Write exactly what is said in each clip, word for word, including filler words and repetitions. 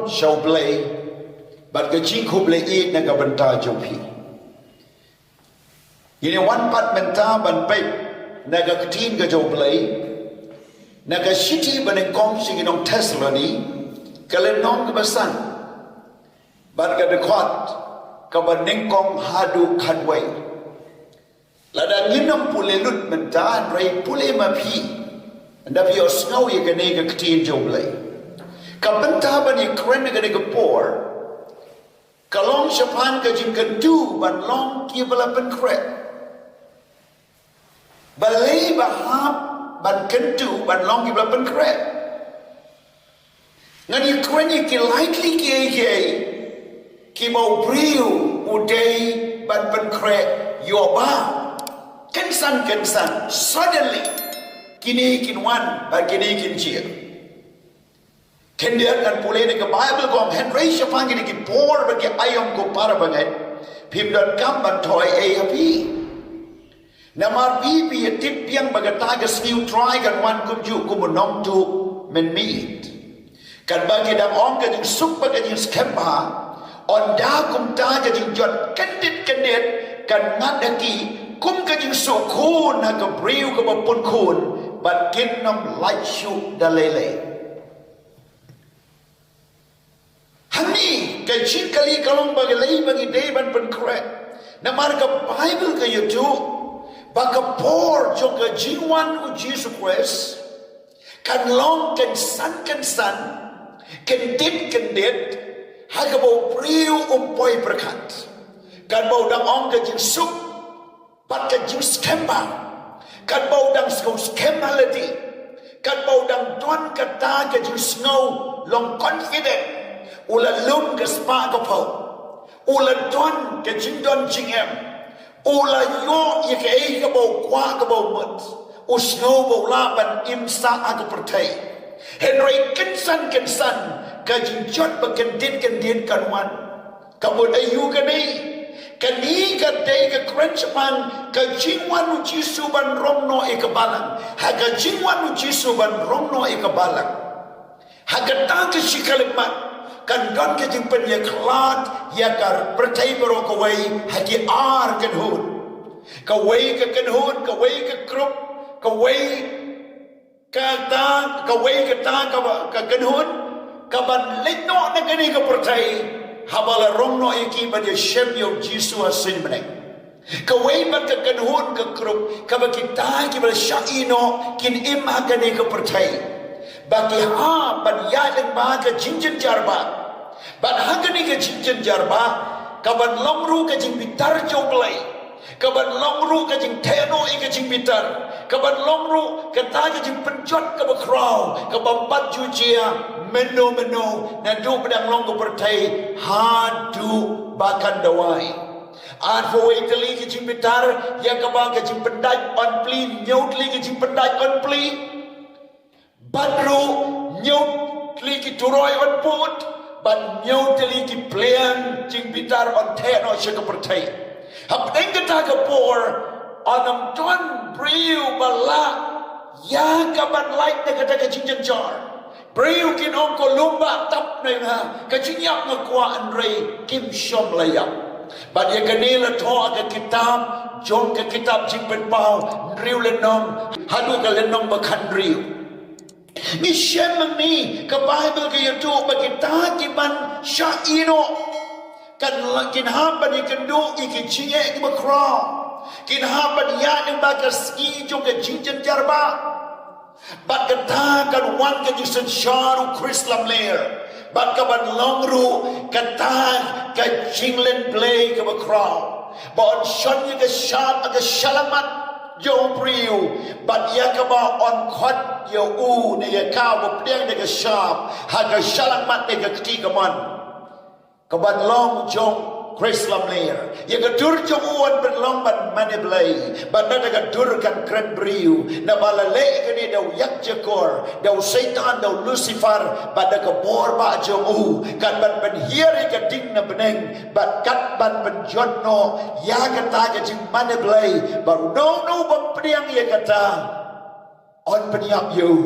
Sha U Blei bad ka jingkhublei ïeit na ka bynta jong phi. Ngin ïa wan pat mynta ban peit na ka ktien ka jong U Blei na ka shithi ba nyngkong sha ki nong Thessaloni, ka lynnong kaba san bad ka dkhot kaba nyngkong haduh khatwei. Lada ngin ym pule lut mynta, hynrei pule ma phi, ynda phi ïohsngew ïa kane ka ktien jong U Blei. Ka bynta ban ïakren ha kane ka por ka long shaphang ka jingkyntu ban long kiba la pynkhreh. Balei ba hap ban kyntu ban long kiba la pynkhreh? Ngan ïakren ïa ki lai tylli kiei kiei kiba u briew u dei ban pynkhreh ïa u ba kynsan kynsan, suddenly, kine kin wan bad kine kin jia. Khyndiat ngan pule na ka Baibl, kong, hynrei shaphang kine ki por bad ki aïom, ko para bangeit, phim donkam ban thoh ei ei ha phi. Namar phi, phi ïa tip biang ba kata ka sngi U Trai kan wan kumjuh kum u nongtuh mynmiet. Katba ki dang ong ka jingsuk bad ka jingskhem bha, ynda kumta ka jingjot kyndit kyndit kan ngat ha ki kum ka jingsuk khun ha ka briew kaba pun khun, bad kin ym lait shuh da lei lei. Hangne ka jingkylli ka long, balei ba ngi dei ban pynkhreh? Namar ka Baibl ka ïathuh ba ka por jong ka jingwan U Jisu Khrist kan long kynsan kynsan, kyndit kyndit, ha kaba u briew um poi pyrkhat. Katba u dang ong ka jingsuk bad ka jingskhem bha, katba u dang sngew skhem ha lade, katba u dang don kata ka jingsngew long confident, u la lum ka spah ka phew, u la don ka jingdon jingem, u la ïoh ïa kaei kaba u kwah kaba u mut, u sngew ba u lah ban im sah ha ka pyrthei. Hynrei kynsan kynsan ka jingjot ba kyndit kyndit kan wan. Ka mut aïu kane? Kane ka dei ka kren shaphang ka jingwan U Jisu ban rong noh ïa ka balang. Ha ka jingwan U Jisu ban rong noh ïa ka balang, ha kata ka shi khyllipmat kan don ka jingpynïakhlad ïa ka pyrthei baroh kawei ha ki ar kynhun. Kawei ka kynhun, kawei ka grup, kawei kata, kawei kata ka, ka kynhun kaban leit noh na kane ka pyrthei haba la rong noh ïa ki ban ïashem ïa U Jisu ha suiñ bneng. Kawei pat ka kynhun, ka grup kaba kita kiba la shah ïehnoh kin im ha kane ka pyrthei, ba ki hap ban ïaid lyngba ka jingjynjar ba, bad ha kane ka jingjynjar ba kaban long ruh ka jingbitar jong U Blei, kaban long ruh ka jingtheh noh ïa ka jingbitar, kaban long ruh kata ka jingpynjot kaba khraw kaba pat ju jia mynno mynno naduh ba dang long ka pyrthei haduh ba kan da wai. Arphew wei tylli ki jingbitar, ïa kaba ka jingpyndait yn plie, hynñiew tylli ki jingpyndait yn plie, bad ruh hynñiew tylli ki turoi yn pud, bad hynñiew tylli ki pliang jingbitar yn theh noh sha ka pyrthei. Hapdeng kata ka por yn ym don briew ba lah ïa kaban lait na kata ka jingjynjar. Briew kin ong, ko lum bah, tap na nga, ka jingïap nga kwah, hynrei kim shym la ïap. Bad ïa kane la thoh ha ka kitab jong ka kitab Jingpynpaw, hynriew lynnong haduh ka lynnong ba khathynriew. Ngi shem mynne, ka Baibl ka ïathuh ba kita kiban shah ïehnoh kan la, kin hap ban ïakynduh ïa ki jingeh kiba khraw, kin hap ban ïaid lyngba ka sngi jong ka jingjynjar ba. Bad kata kan wan ka jingsynshar u Khrist lamler. Bad kaban long ruh kata ka jinglen blei kaba khraw, ba yn shon ïa ka shap ha ka shyllangmat jong u briew, bad ïa kaba yn khot ïa u ne ïa ka uba pdiang da ka shap ha ka shyllangmat ne ka kti kamon. Kaban long jong Khrist lamler. Ïa ka dur jong u yn pynlong ban mane blei, bad na kata ka dur kan kren briew. Naba la leh ïa kane da u ïakjakor, da u Soitan, da u Lucifer, bad da ka bor bah jong u, kat ban pynhiar ïa ka ding na bneng, bad kat ban pynjot noh ïa kata ka jingmane blei, bad uno uno uba pdiang ïa kata yn pynïap ïa u.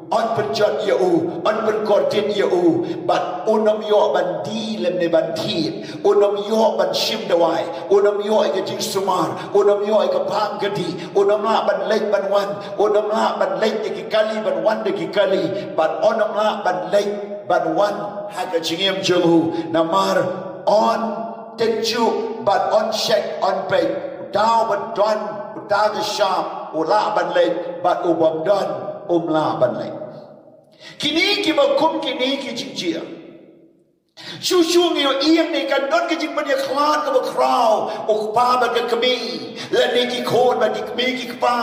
Un pynjot ïa u, un pynkordit ïa u, bad un ym ïoh ban die lymne ban thied, un ym ïoh ban shim dawai, un ym ïoh ïa ka jingsumar, un ym ïoh ïa ka bam ka dih, un ym lah ban leit ban wan, un ym lah ban leit da ki kali ban wan da ki kali, bad un ym lah ban leit ban wan ha ka jingim jong u, namar un tynjuh bad un check un peit, uta uba don uta ka shap u lah ban leit, bad u bym don um lah ban leit. Kine kiba kum kine ki jingjia. Shuh shuh ngi ïohi hangne kan don ka jingpynïakhlad kaba khraw, u kpa bad ka kmie, lane ki khun bad ki kmie ki kpa,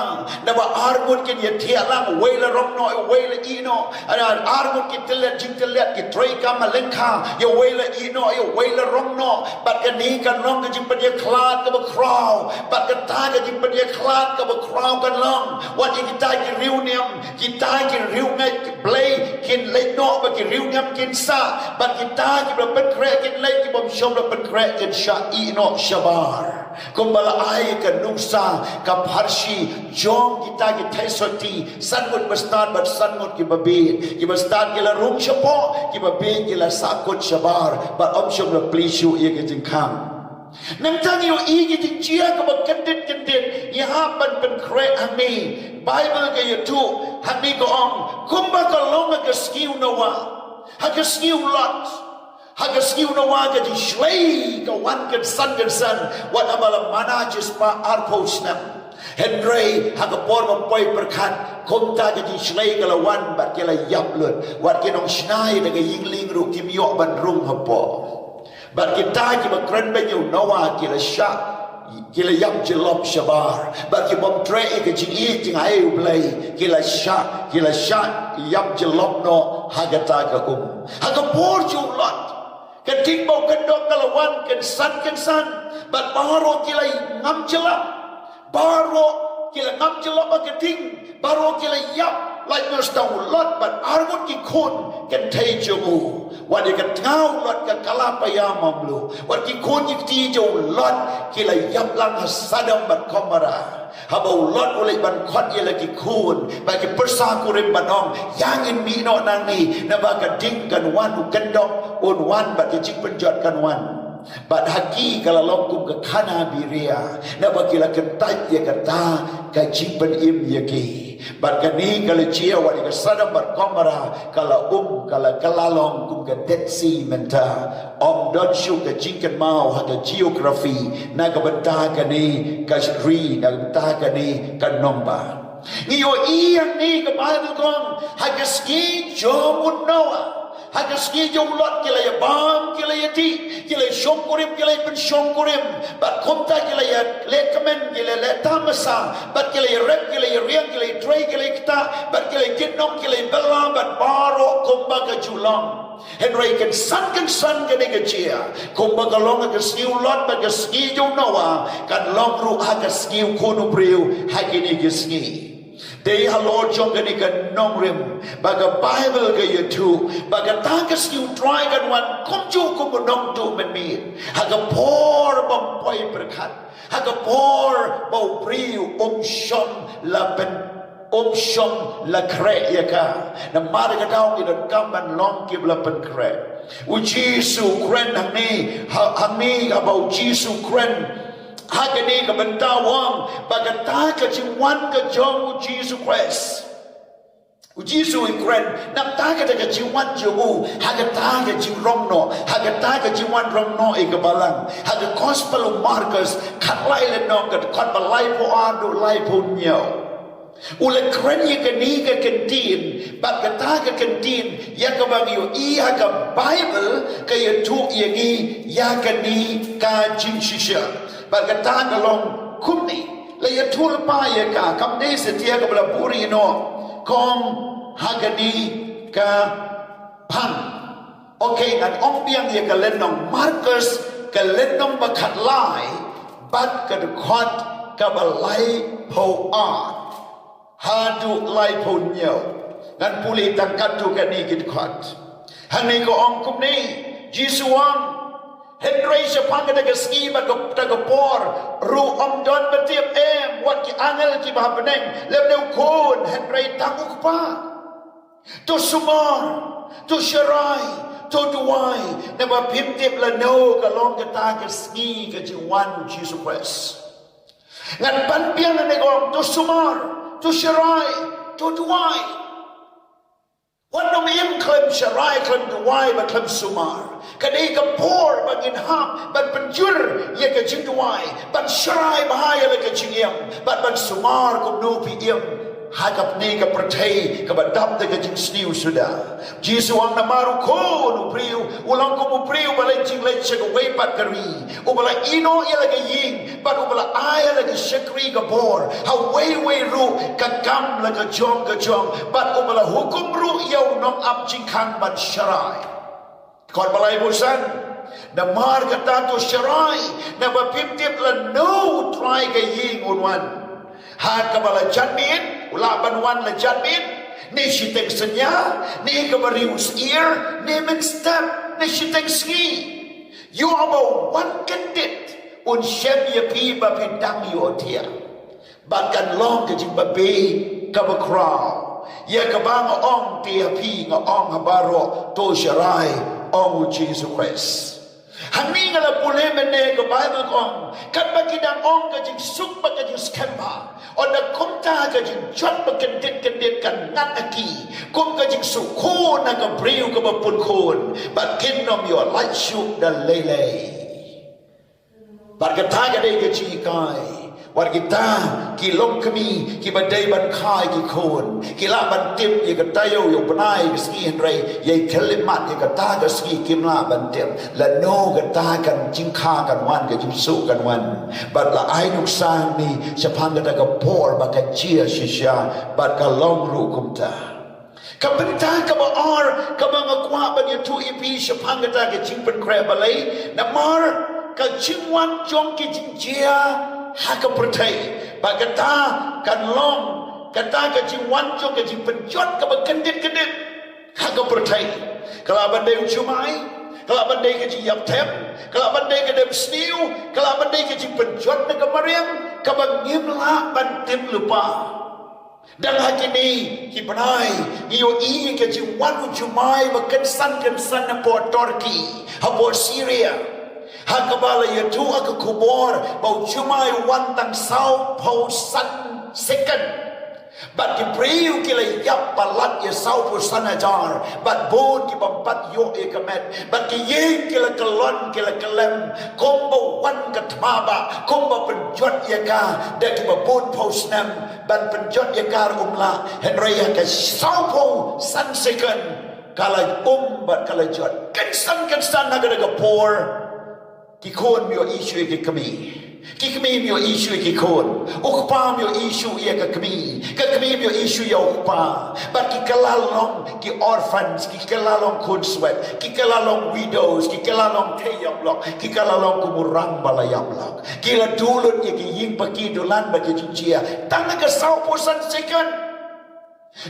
naba arngut kin ïathiah lang, uwei la rong noh, uwei la ïeh noh, ar, arngut ki tylliat jingtylliat, ki trei kam ha lyngkha, ïa uwei la ïeh noh, ïa uwei la rong noh, bad kane kan long ka jingpynïakhlad kaba khraw, bad kata ka jingpynïakhlad kaba khraw kan long wat ïa kita ki riewniam, kita ki riewngeit Blei kin leit noh, bad ki riewniam kin sah, bad kita kiba la pynkhreh kin leit, ki bym shym la pynkhreh kin shah ïeh noh shabar. Kumba la ai ka nuksa ka pharshi jong kita ki theisotti, san ngut ba stad bad san ngut kiba bieit. Kiba stad ki la rung shapoh, kiba bieit ki la sahkut shabar, bad ym shym la plie shuh ïa ka jingkhang. Nangta ngi ïohi ka jingjia kaba kyndit kyndit, ngi hap ban pynkhreh hangne. Baibl ka ïathuh hangne, ka ong, kumba ka long ha ka sngi u Noah, ha ka sngi u Lot, ha ka sngi u Noah ka jingshlei ka wan kynsan kynsan, wat haba la man jispah arphew snem. Hynrei ha ka por ban poi pyrkhat, kumta ka jingshlei ka la wan bad ki la ïap lut, wat ki nongshna ïa da ka ïing lieng ruh kim ïoh ban rung hapoh. Bad kita kiba kren beiñ ïa u Noah ki la shah, ki la ïap jyllop shabar. Bad ki bym treh ïa ka jingïeit jingai U Blei, ki la shah, ki la shah ïap jyllop noh ha kata ka um. Ha ka por jong u Lot, ka ding ba u kyndong ka la wan kynsan kynsan, bad baroh ki la ngam jyllop. Baroh ki la ngam jyllop ha ka ding, baroh ki la ïap, lait noh sha u Lot bad arngut ki khun kynthei jong u. Wat ïa ka tnga u Lot ka kylla païa mawluh. Wat ki khun ki kti jong u Lot ki la ïap lang ha Sodom bad Gomorrah. Haba u Lot u leit ban khot ïa la ki khun, bad ki pyrsa kurim ban ong, ïa ngin mih noh nangne, naba ka ding kan wan, u kyndong un wan bad ka jingpynjot kan wan. Bad ha ki ka la long kum ka khana biria, naba ki la kyntait ïa kata ka jingpynim ïa ki. Bad kane ka la jia wat ïa ka Sodom bad Gomorrah ka la um, ka la, ka la long kum ka Dead Sea mynta. Ym don shuh ka jingkynmaw ha ka geography na ka bynta kane ka ri, na ka bynta kane ka nongbah. Ngi ïohi hangne ka Baibl ka ong, ha ka sngi jong u Noah, ha ka sngi jong u Lot ki la ïa bam, ki la ïa dih, ki la ïa shongkurim, ki la ïa pynshongkurim. Bad kumta ki la ïa leh kmen, ki la ïa leh tamasa, bad ki la ïa rep, ki la ïa riang, ki la ïa trei, ki la ïa ktah, bad ki la ïa kit nong, ki la ïa bylla, bad baroh kumba ka ju long. Hynrei kynsan kynsan kane ka jia, kumba ka long ha ka sngi u Lot bad ka sngi jong u Noah, kan long ruh ha ka sngi u Khun u briew ha kine ki sngi. Dei halor jong kane ka nongrim ba ka Baibl ka ïathuh ba kata ka sngi u Trai kan wan kumjuh kum u nongtuh mynmiet, ha ka por bym poi pyrkhat, ha ka por ba u briew um shym la pyn, um shym la khreh ïa ka. Namar kata ngi donkam ban long kiba la pynkhreh. U Jisu u kren hangne, ha, hangne haba u Jisu u kren ha kane ka bynta u ong ba kata ka jingwan ka jong u Jisu Khrist. U Jisu u kren na bynta kata ka jingwan jong u ha kata ka jingrong noh, ha kata ka jingwan rong noh ïa ka balang. Ha ka Gospel u Markos khatlai lynnong, ka dkhot ba laiphew ar haduh laiphew hynñiew. U la kren ïa kane ka kyntien, bad kata ka kyntien ïa kaba ngi ïohi ha ka Baibl ka ïathuh ïa ngi ïa kane ka jingshisha. Bad kata ka long kumne, la ïathuh lypa ïa ka, kam dei satia kaba la buhrieh noh, ka ong ha kane ka phang. Okay, ngan ong biang ïa ka lynnong Markos, ka lynnong ba khatlai, bad ka dkhot kaba laiphew ar haduh laiphew hynñiew. Ngan pule tang katto katne ki dkhot. Hangne ka ong kumne, Jisu u ong, hynrei shaphang kata ka sngi bad kata ka por ruh ym don ba tip, em wat ki angel kiba ha bneng, lymne u Khun, hynrei tang u Kpa. To sumar, to sharai, to duwai, naba phim tip lano ka long kata ka sngi ka jingwan u Jisu Khrist. Ngan pan biang ne kong, to sumar, to sharai, to duwai. Wat nym im khlem sharai, khlem duwai, bad khlem sumar. Ka dei ka por ba ngin hap ban pynjur ïa ka jingduwai, ban sharai bha ïa la ka jingim, bad ban sumar kumno phi im ha kane ka pyrthei kaba dap da ka jingsniew suda. Jisu u ong namar u khun u briew u long kum u briew ba leit jingleit sha kawei pat ka ri, uba la ïehnoh ïa la ka ïing, bad uba la ai ïa la ka shakri ka bor ha uwei uwei ruh ka kam la ka jong ka jong, bad uba la hukum ruh ïa u nongap jingkhang ban sharai. Kot ba laiphew san. Namar kata to sharai, naba phim tip lano u trai ka ïing un wan. Ha kaba la janmiet, u lah ban wan la janmiet, ne shiteng synñia, ne kaba riewspah, ne mynstep, ne shiteng sngi. Ïoh ba u wan kyndit un shem ïa phi ba phin dang ïohthiah. Bad kan long ka jingbabe kaba khraw ïa kaba nga ong te ïa phi, nga ong ha baroh, to sharai, ong u Jisu Khrist. Hangne nga la pule mynne ka Baibl ka ong, katba ki dang ong ka jingsuk bad ka jingskhem bha, ynda kumta ka jingjot ba kyndit kyndit kan ngat ha ki, kum ka jingsuk khun ha ka briew kaba pun khun, bad kin ym ïoh lait shuh da lei lei. Bad kata ka dei ka jinghikai wat kita ki longkmie kiba dei ban kha ïa ki khun. Ki lah ban tip ïa ka taïew, ïa u bnai, ïa ka sngi, hynrei ïa i khyllipmat ïa kata ka sngi kim lah ban tip. Lano kata ka jingkha kan wan, ka jingsuk kan wan. Bad la ai nuksa hangne shaphang kata ka por ba ka jia shisha bad ka long ruh kumta. Ka bynta kaba ar kaba nga kwah ban ïathuh ïa phi shaphang kata ka jingpynkhreh balei, namar ka jingwan jong ki jingjia ha ka pyrthei, bad kata kan long kata ka jingwan jong ka jingpynjot kaba kyndit kyndit ha ka pyrthei. Ka lah ban dei u jumai, ka lah ban dei ka jingïap them, ka lah ban dei ka dep sniew, ka lah ban dei ka jingpynjot na ka mariang kaba ngim lah ban tip lypa. Dang ha kine ki bnai ngi ïohi ka jingwan u jumai ba kynsan kynsan hapoh Turkey, hapoh Syria, ha kaba la ïathuh ha ka khubor ba u jumai u wan tang sawphew san second. Bad ki briew ki la ïap palat ïa sawphew san hajar, bad bun ki bym pat ïoh ïa ka met, bad ki ïing ki la kyllon ki la kyllem, kumba wan ka thma bah, kumba pynjot ïa ka da kiba bun phew snem ban pynjot ïa ka ruh um lah, hynrei ha ka sawphew san second ka la um bad ka la jot. Kynsan kynsan ha kata ka por ki khun ym ïohi shuh ïa ki kmie, ki kmie ym ïohi shuh ïa ki khun, u kpa ym ïohi shuh ïa ka kmie, ka kmie ym ïohi shuh ïa u kpa. Bad ki kylla long ki orphans, ki kylla long khun swet, ki kylla long widows, ki kylla long thei ïap lok, ki kylla long kum u rang ba la ïap lok. Ki la duh lut ïa ki ïing paki dulan bad ki jingjia tang ha ka sawphew san second.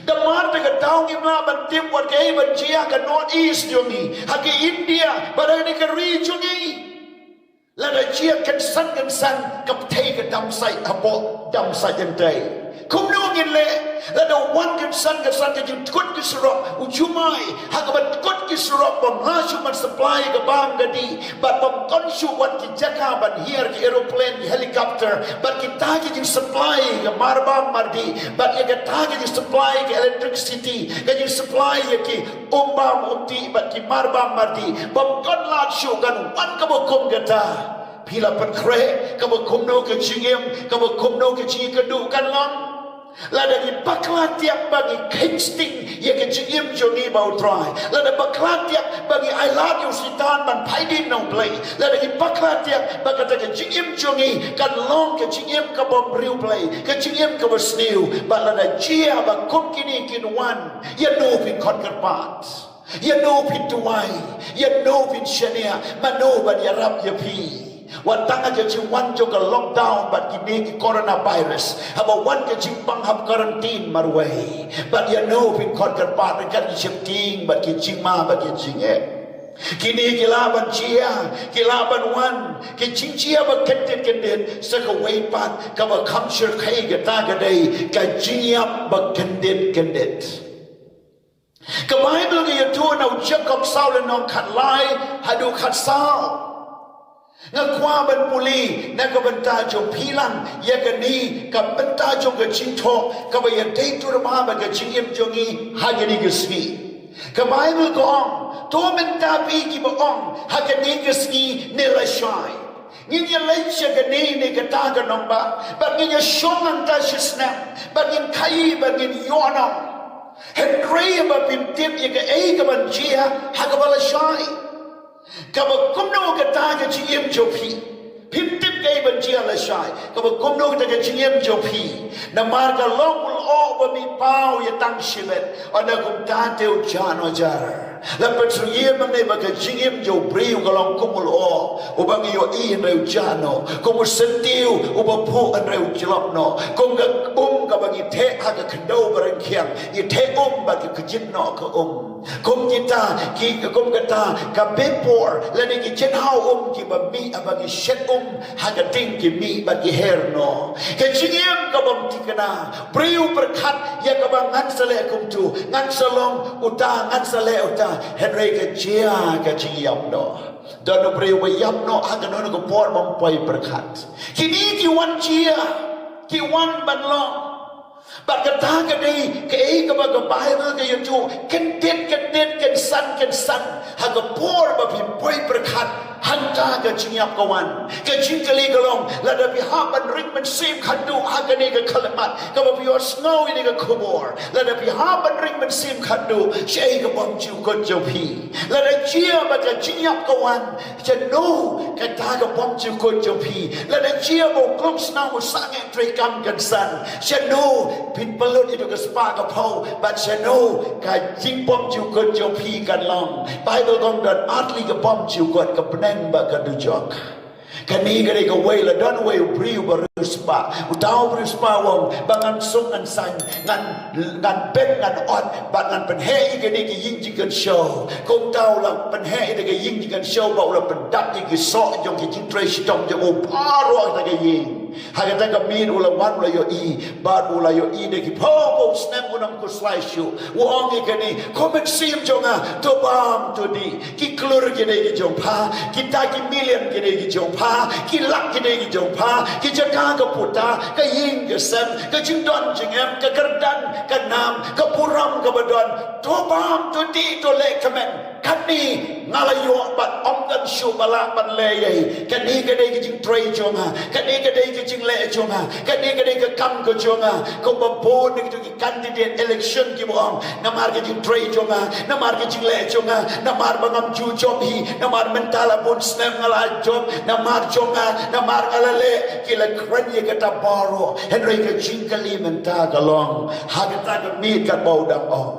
Namar kata ka daw ngim lah ban tip wat kaei ban jia ha ka North East jong ngi, ha ka India bad ha kane ka ri jong ngi. Lada jia kynsan kynsan ka pyrthei ka dam sait hapoh, dam sait hangtei. Kumno ngin leh lada wan kynsan kynsan ka jingkut ki surok, u jumai ha kaba kut ki surok bym lah shuh ban supply ka bam ka dih, bad bym don shuh wat ki jaka ban hiar ki aeroplane, ki helicopter, bad kita ki jingsupply ka marbam mardih, bad ïa kata ka jingsupply ka electricity, ka jingsupply ïa ki umbam umdih bad ki marbam mardih, bym don lad shuh, kan wan kaba kum kata. Phi la pynkhreh kaba kumno ka jingim, kaba kumno ka jingkyrduh kan long. Lada ngi bakla tiap ba ngi kheiñ sting ïa ka jingim jong ngi bad u Trai, lada bakla tiap ba ngi ailad ïa u Soitan ban phai dien na u Blei, lada ngi bakla tiap ba kata ka jingim jong ngi kan long ka jingim kabym riewblei, ka jingim kaba sniew, bad lada jia ba kum kine kin wan, ïa no phin khot kyrpad? Ïa no phin duwai? Ïa no phin shaniah? Mano ban ïarap ïa phi? Wat tang ha ka jingwan jong ka lockdown bad kine ki coronavirus, haba wan ka jingpang hap quarantine marwei, bad ïa no phin khot kyrpad ryngkat ki sheptieng bad ki jingma bad ki jingeh? Kine ki lah ban jia, ki lah ban wan, ki jingjia ba kyndit kyndit, sa kawei pat kaba kham shyrkhei kata ka dei ka jingïap ba kyndit kyndit. Ka Baibl ka ïathuh na u Jakob saw lynnong khatlai haduh khatsaw. Nga kwah ban pule na ka bynta jong phi lang ïa kane ka bynta jong ka jingthoh kaba ïadei tur bha bad ka jingim jong ngi ha kane ka sngi. Ka Baibl ka ong, to mynta phi kiba ong ha kane ka sngi ne lashai, ngin ïaleit sha kane ne kata ka nongbah bad ngin ïashong hangta shisnem bad ngin khaïi bad ngin ïoh noh. Hynrei ba phim tip ïa kaei kaban jia ha kaba lashai. Kaba kumno kata ka jingim jong phi? Phim tip kaei ban jia lashai. Kaba kumno kata ka jingim jong phi? Namar ka long u lyoh ba mih paw ïa tang shibit. Ynda kumta te u jah noh jar. La pynshai ïa mynne ba ka jingim jong u briew ka long kum u lyoh uba ngi ïohi hynrei u jah noh, kum u syntiew uba phuh hynrei u jlop noh, kum ka um kaba ngi theh ha ka khyndew ba rangkhiang, ngi theh um bad ka kjit noh ka um. Kum kita, ki, kum kata ka bepor lane ki jinghaw um kiba mih haba ngi shet um ha ka ding ki mih bad ki her noh. Ka jingim kabym thikna, briew pyrkhat ïa kaba ngan sa leh kumto, ngan sa long uta, ngan sa leh uta, hynrei ka jia ka jingïap noh. Don u briew ba ïap noh ha kano kano ka por bym poi pyrkhat. Kine ki wan jia, ki wan ban long. Bad kata ka dei kaei kaba ka Baibl ka ïathuh, kyndit kyndit, kynsan kynsan, ha ka por ba phim poi pyrkhat, hangta ka jingïap ka wan. Ka jingkylli ka long, lada phi hap ban ring mynsiem khatduh ha kane ka khyllipmat kaba phi ïohsngew ïa kane ka khubor, lada phi hap ban ring mynsiem khatduh, shaei ka bymjukut jong phi? Lada jia ba ka jingïap ka wan, shano kata ka bymjukut jong phi? Lada jia ba u klumsnam u sangeh treikam kynsan, shano phin pynlut ïa ka spah ka phew? Bad shano ka jingbymjukut jong phi kan long? Baibl ka ong don artylli ka bymjukut, ka bneng bad ka dujok. Kane ka dei kawei, la don uwei u briew ba riewspah. Uta u briew spah u ong ba ngan suk ngan saiñ, ngan, ngan beh ngan ot, bad ngan pynheh ïa kane ka ïing jingkynshew. Kumta u la pynheh ïa ka ïing jingkynshew bad u la pyndap ïa ki soh jong ki jingtrei shitom jong u baroh ha kata ka ïing. Ha kata ka miet u la wan u la ïohi, bad u la ïohi da ki phew phew snem u nang khuslai shuh. U ong ïa kane, ko mynsiem jong nga, to bam to dih. Ki klur ki dei ki jong pha, kita ki million ki dei ki jong pha, ki lak ki dei ki jong pha, ki jaka ka puta, ka ïing ka sem, ka jingdon jingem, ka kyrdan ka nam, ka burom kaba don. To bam to dih, to leh kmen. Kane nga la ïoh bad ym don shuh ba lah ban leh ei ei. Kane ka dei ka jingtrei jong nga, kane ka dei ka jingleh jong nga, kane ka dei ka kam ka jong nga. Kumba bun na ki jong ki candidate election kiba ong, namar ka jingtrei jong nga, namar ka jingleh jong nga, namar ba ngam ju jop hi, namar mynta la bun snem nga la jop, namar jong nga, namar nga la leh, ki la kren ïa kata baroh. Hynrei ka jingkylli mynta ka long, ha kata ka miet katba u dang ong,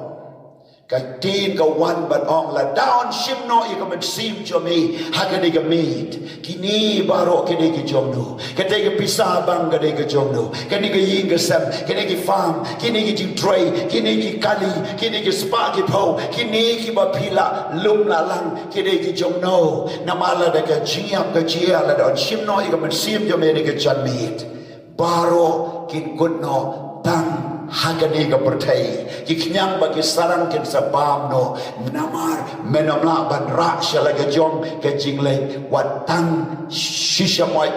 ka ktien ka wan ban ong, lada yn shim noh ïa ka mynsiem jong me ha kane ka miet, kine baroh ki dei ki jong no? Kata ka pisa bank ka dei ka jong no? Kane ka ïing ka sem, kine ki farm, kine ki jingtrei, kine ki kali, kine ki spah ki phew, kine kiba phi la lum la lang, ki dei ki jong no? Namar lada ka jingïap ka jia, lada yn shim noh ïa ka mynsiem jong me ha kane ka janmiet, baroh kin kut noh tang ha kane ka pyrthei. Ki khñiang bad ki sarang kin sa bam noh. Namar men ym lah ban rah sha la ka jong ka jingleit, wat tang shi shamoit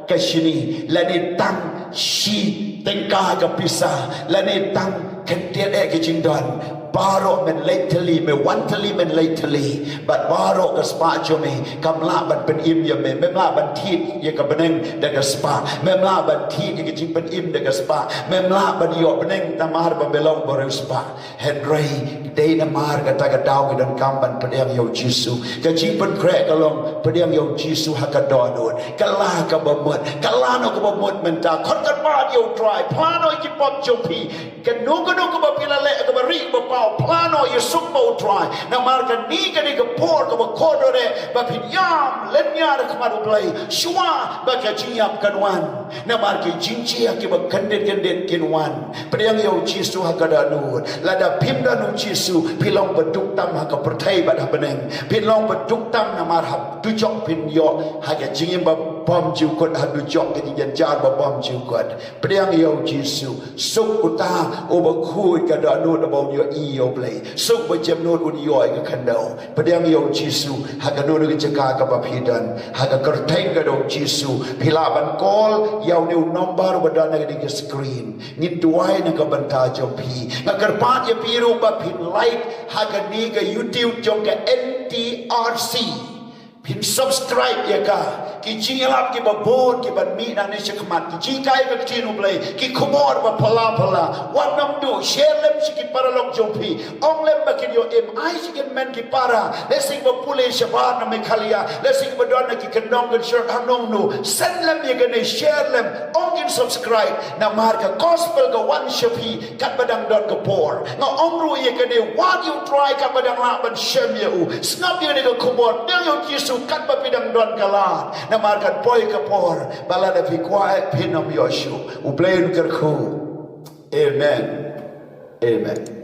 ka shini, lane tang shi tyngka ka pisa, lane tang khyndiat eh ka jingdon. Baroh men leit thylli, me wan thylli, men leit thylli. Bad baroh ka spah jong me kam lah ban pynim ïa me. Mem lah ban thied ïa ka bneng da ka spah. Mem lah ban thied ïa ka jingpynim da ka spah. Mem lah ban ïoh bneng namar ba me long ba riewspah. Hynrei dei namar kata ka daw ngi donkam ban pdiang ïa u Jisu. Ka jingpynkhreh ka long pdiang ïa u Jisu ha ka dohnud. Kylla kaba mut, kylla noh kaba mut mynta. Khot kyrpad ïa u Trai, phla noh ïa ki pop jong phi. Kano kano kaba phi la leh kaba rieh ba paw, phla noh, ïasuk bad u Trai. Namar kane ka dei ka por kaba kordor eh ba phin ïam lynñiar ha khmat u Blei shuwa ba ka jingïap kan wan. Namar ki jingjia kiba kyndit kyndit kin wan. Pdiang ïa u Jisu ha ka dohnud. Lada phim don u Jisu, phi long ba duk tam ha ka pyrthei bad ha bneng. Phi long ba duk tam namar ha dujok phin ïoh ha ka jingim ba Bym ju kut ha dujok ka jingïajar ba bym ju kut. Pdiang ïa u Jisu. Suk uta uba khuid ka dohnud ba un ïohi ïa u Blei. Suk ba jemnud un ïoh ïa ka khyndew. Pdiang ïa u Jisu ha kano kano ka jaka kaba phi don. Ha ka kyrteng ka jong u Jisu. Phi lah ban call ïa une u number uba don ha kane ka screen. Ngin duwai na ka bynta jong phi. Nga kyrpad ïa phi ruh ba phin like ha kane ka YouTube jong ka N T R C. Phin subscribe ïa ka. Ki jingïalap kiba bun kiban mih nangne shakhmat. Ki jinghikai ka ktien u Blei. Ki khubor ba phylla phylla. Wat nym duh, share lem sha ki paralok jong phi. Ong lem ba kin ïoh im, ai sha ki hynmen ki para. Lehse ba pule shabar na Meghalaya. Lehse ba don na ki kyndong kynshitom hangno hangno. Send lem ïa kane, share lem. Ong kin subscribe. Namar ka gospel ka wan sha phi katba dang don ka por. Nga ong ruh ïa kane, wat ïa u Trai katba dang lah ban shem ïa u. Sngap ïa kane ka khubor, pdiang ïa u Jisu katba phi dang don ka lad. Namar kan poi ka por ba lada phi kwah phin ym ïoh shuh. U Blei un kyrkhu. Amen. Amen.